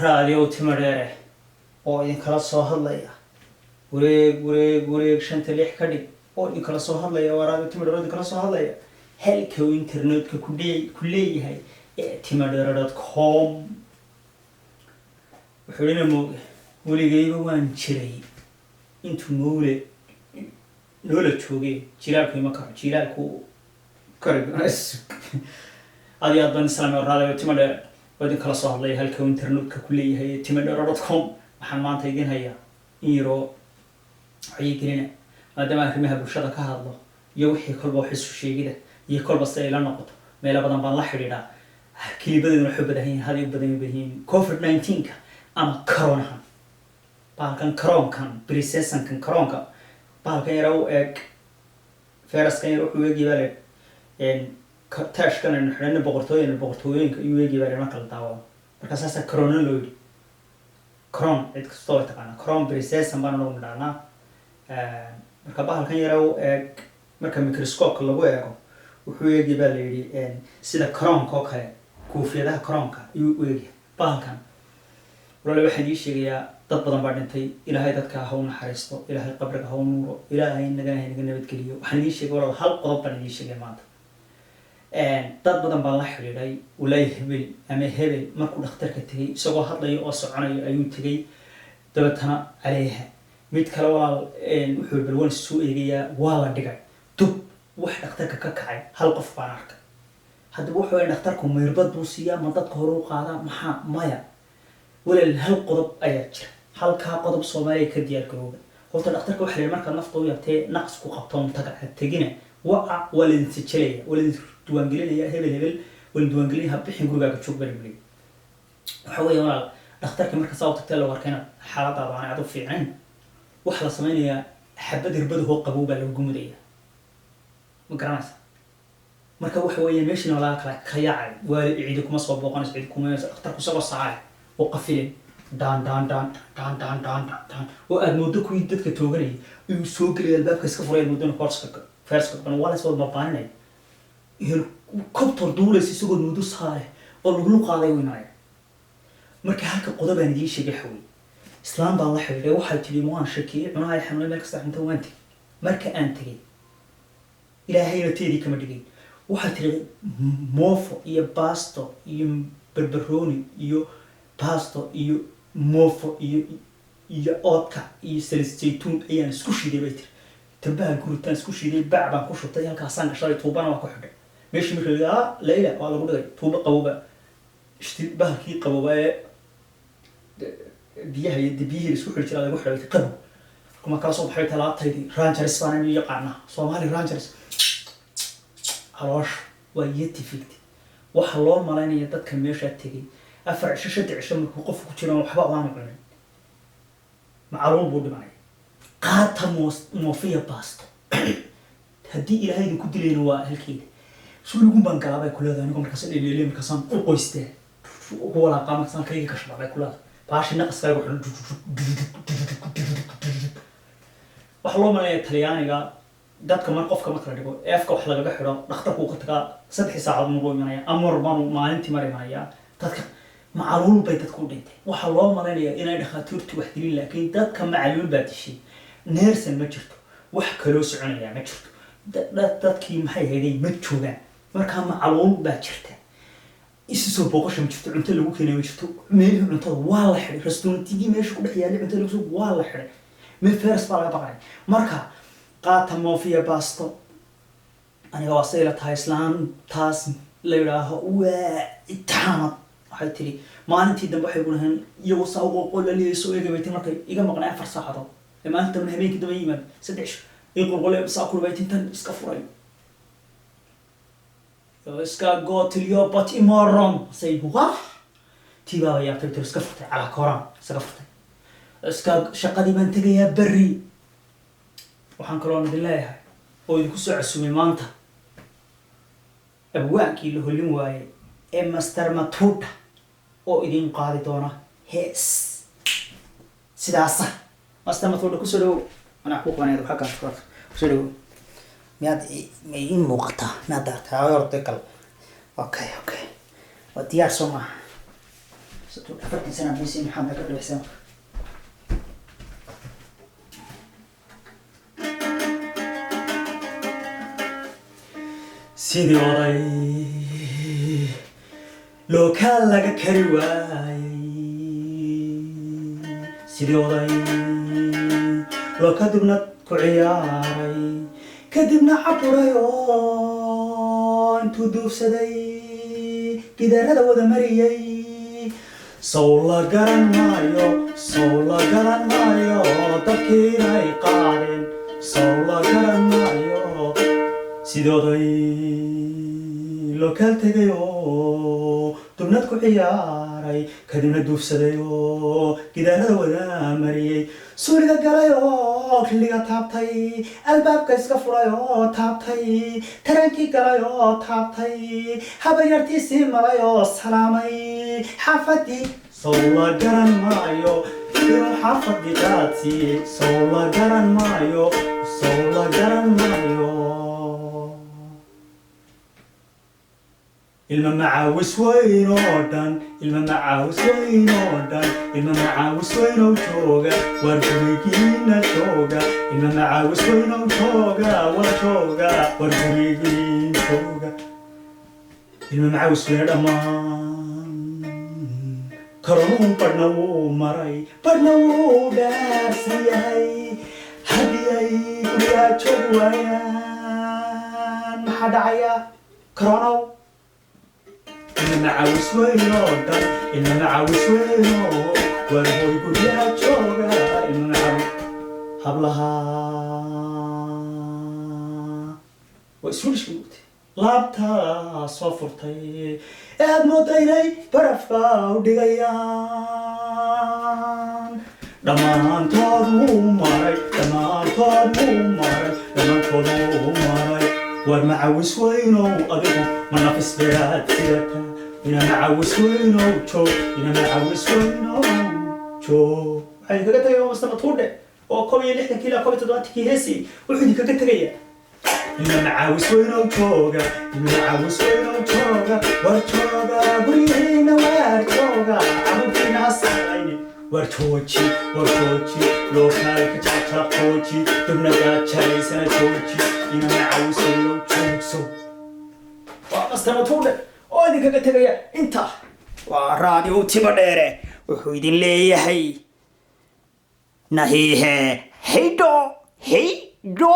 Raadiyow Timadheere oo idinkala soo hadlaya. Wareeg, wareeg, wareeg, shanta lix ka dhig oo idinkala soo hadlaya. Waa Raadiyo Timadheere oo idinkala soo hadlaya halka uu internetka ku leeyahay ee timadheere.com. Wuxuu ina mooge weligayba waan jiray intuu noole noola joogay. Jilaalku ima karo, jilaalku kari. Aad iyo aad baan islaamay. Raadiyo Timadheere oo idinkala soo hadlaya halka uu internetka ku leeyahay timadheere.com. Waxaan maanta idin hayaa in yaroo wacyigelina, maadaama arrimaha bulshada ka hadlo iyo wixii kolba wax isu sheegida iyo kolba si ay la noqoto. Meelo badan baan la xidhiidhaa, kilibadeeduna waxay badan yihiin, haday u badan yihiin COVID-19-ka ama coronahan, bahalkan caroonkan, princessankan caroonka, bahalkan yara u eeg, fayraskan yar wuxuu eegi baa le taashkan aynu xidhana, boqortooyin boqortooyooyinka ayuu eegi baa le marka la daawado. Marka saasaa corona loo yidhi. Crown cid kastoo way taqaanaa, crown princessan baan anagu nidhahnaa. Marka bahalkan yara u eeg, marka microscope lagu eego, wuxuu eegi baa la yidhi sida crownka oo kale, kuufiyadaha crownka ayuu u eegyahay bahalkan. Walaale, waxaan ii sheegayaa dad badan baa dhintay. Ilaahay dadka ha u naxariisto, Ilaahay qabriga ha u nuuro, Ilaahay nagana ha naga nabadgeliyo. Waxaan idiin sheegay, walaal, hal qodob baan idiin sheegay maanta. Dad badan baan la xidhiidhay. Walaahi, hebel ama hebel markuu dhakhtarka tegay, isagoo hadlaya oo soconaya ayuu tegay, dabeetana caleeha. Mid kale, walaal, wuxuu bal waan soo eegayaa, waa la dhigay dub. Wax dhakhtarka ka kacay hal qof baan arkay. Haddaba wuxuu yahay, dhakhtarku mirbad buu siiyaa, ma dadka hore u qaadaa? Maxaa? Maya walaal, hal qodob ayaa jira. Halkaa qodob Soomaaliya ka diyaar garooba. Horta dhakhtarka waxa la yidhi, markaad nafta u yartee naqs ku qabtoon taga, ha tegina. Waca, waa laydin sijalaya, waa laydin diiwaangelinaya. Hebel hebel waa laydin diiwaangelinaya, ha bixin, gurigaaga joog baa lagu leeyahay. Waxa weeye, walaal, dhakhtarka marka saa u tagtee lagu arkay inaad xaaladaada aanay aad u fiicnayn, waxaa la sameynayaa xabad irbada hoo qabow baa lagu mudaya, ma garanaysa? Marka waxa weeye meeshiina laga kala kayaacay. Waali cidi kuma soo booqanayso, cidi kuma imanayso. Dhakhtarku isagoo saacay oo qafilin, daan daan daan daan daan daan daan daan, oo aad mooddo kuwii dadka tooganayay inuu soo gelaya, albaabka iska furay, aad mooddo inuu koorska feerska qaban, waa la is wada mabaaninaya. Helicopter duulaysa isagoo mooddo saare oo lagulu qaaday uu imanaya. Marka halka qodobaan idiin sheegay waxa weeye, islaam baan la xidhiidhay. Waxay tidhi waan shakiyey, cunaha xanuunay, meel kasta xunta, waan tegey. Marka aan tegey, Ilaahayna teedii kama dhigin. Waxay tidhi moofo iyo basto iyo barbarooni iyo basto iyo moofo iyo oodka iyo saliid zaytuun ayaan isku shiiday, bay tiri. Tambahan guritaan isku shiiday, bac baan ku shubtay, halkaasaan gashaday, tuubana waan ku xidhay meeshii. Marka la ah layla waa lagu dhigay tuubo qabowba, bahalkii qabowba ee biyaha iyo biyihii la isku xidhi jiraa lagu xidhay, qabow. Kuma kala soo baxay talaabtaydii. Rangers baan inu yaqaanaa, Somali Rangers. Caloosha waa yetificti. Waxaa loo malaynaya dadka meeshaa tegay 4 cisho, 3 cisho markuu qofku ku jiro waxba aanu cunin, macaluul buu dhimanaya. Qaata moofiya baasto, haddii Ilaahay idinku dilayna waa halkeeda. Suuligun baan galaa, bay kuleedahay, anigo markaas dheleele, markaasaan u qoystee, ugu walaaqaa, markaasaan kayga kashabaa, bay kuleedahay. Baashi naqaskayga xun waxaa loo malaynayaa Talyaaniga. Dadka mar qofka marka la dhigo, eefka wax lagaga xidho, dhakhtarku ka tagaa, 3 saacadood maruu imanaya, amar baanu maalintii mar imanaya. Dadka macaluul bay dadku u dhintay. Waxaa loo malaynayaa inay dhakhaatiirtu wax dilin, laakiin dadka macaluul baa dishay. Neersan ma jirto, wax kaloo soconayaa ma jirto. Dadkii maxay hayday ma joogaan. Markaa macaluul baa jirta, isu soo booqasho ma jirto, cunto lagu keenay ma jirto. Meelihii cuntada waa la xidhay, restaurantigii meesha ku dhex yaalay cuntada lagu soo waa la xidhay, meel feres baa laga baqay. Marka qaata moofiya baasto. Aniga waa say la tahay. Islaan taas la yidhaaho waa itixaamad. Waxay tiri maalintii dambe waxay ku dhaheen iyagoo saa u qolqolaliyay soo eegay, bay tiri, markay iga maqnay 4 saacadood ee maalinta dambe, habeenkii dambe yimaad 3 ay qolqole saa ku bay tintan iska furay, iska gotilyo but imoron say wah tii baaba yaabtay, tiri, iska furtay calaa kooraan iskaga furtay, iska shaqadii baan tegayaa berri. Waxaan kaloo idin leeyahay oo idinku soo casumay maanta abwaankii la holin waayey ee Master Matuda oo idin qaadi doona hees sidaasa. Master Matuda, kusoo dhawow. Anaa ku qabanaya xagga, kusoo dhawow. Miyaad ma iin muuqataa? Miyaad daartaa? Horta kal. Okay, waa diyaar, soo maaha? 40 sana bisi Maxamed ka dhibsan. Sidii oday lookaa laga kari waayey, sidii oday loo kadibna ku ciyaaray, kadibna caburay oo intuu duufsaday gidaarada wada mariyey. Sow la garan maayo, sow la garan maayo dadkii inay qaadeen, sow la garan maayo. Sidii oday lookaal tegay oo dubnad ku ciyaaray, kadibna duufsaday oo gidaarada wada mariyey, suuriga galay oo xilliga taabtay, albaabka iska furay oo taabtay, tareenkii galay oo taabtay, habaryartiisii maray oo salaamay xaafadii, sow la garan maayo inuu xaafadii qaadsiiyey, sow la garan maayo, sow la garan maayo. Ilma macaawis weyn oo dhan, ilma macaawis weyn oo dhan, ilma macaawis weyn oo jooga, waar gurigiina jooga, ilma macaawis weyn oo jooga, war jooga, war gurigiin jooga, ilma macaawis weyne dhammaan. Karonuun badhna wuu maray, badhna wuu dhaarsan yahay. Haddii ay gurigaa joogi waayaan, maxaa dhacaya, karonow? Ilma macaawis weyn oo dhan, ilma macaawis weyn oo war hoy guryaha jooga, ilma macaawis hablaha waa Swedishka mugtay laabtaa soo furtay ee aad mooda inay barafka u dhigayaan, dhammaantood wuu maray, dhammaantood wuu maray, dhammaantood wuu maray. War macawis weynow, adigu ma nafis baad sidata? Ina macawis weynow joog, ina macawis weynow joog. Waxaa idinkaga tegaya waa Mastama Tuudhe oo 61-kii ilaa 71-kii heesayay. Wuxuu idinkaga tegaya: ilma macaawis weynow jooga, ilma macaawis weynow jooga, war jooga guryihiina, waar jooga, carruurtiina ha saarayne, war jooji, war jooji lookaalka jaqjaq, jooji dubnadaa jaraysana, jooji, ina macaawis weynow joogso. Waa Mastama Tuudhe oo idinkaga tegaya intaa. Waa Raadiyo Timo Dheere, wuxuu idin leeyahay nahiihe, heydho heydho.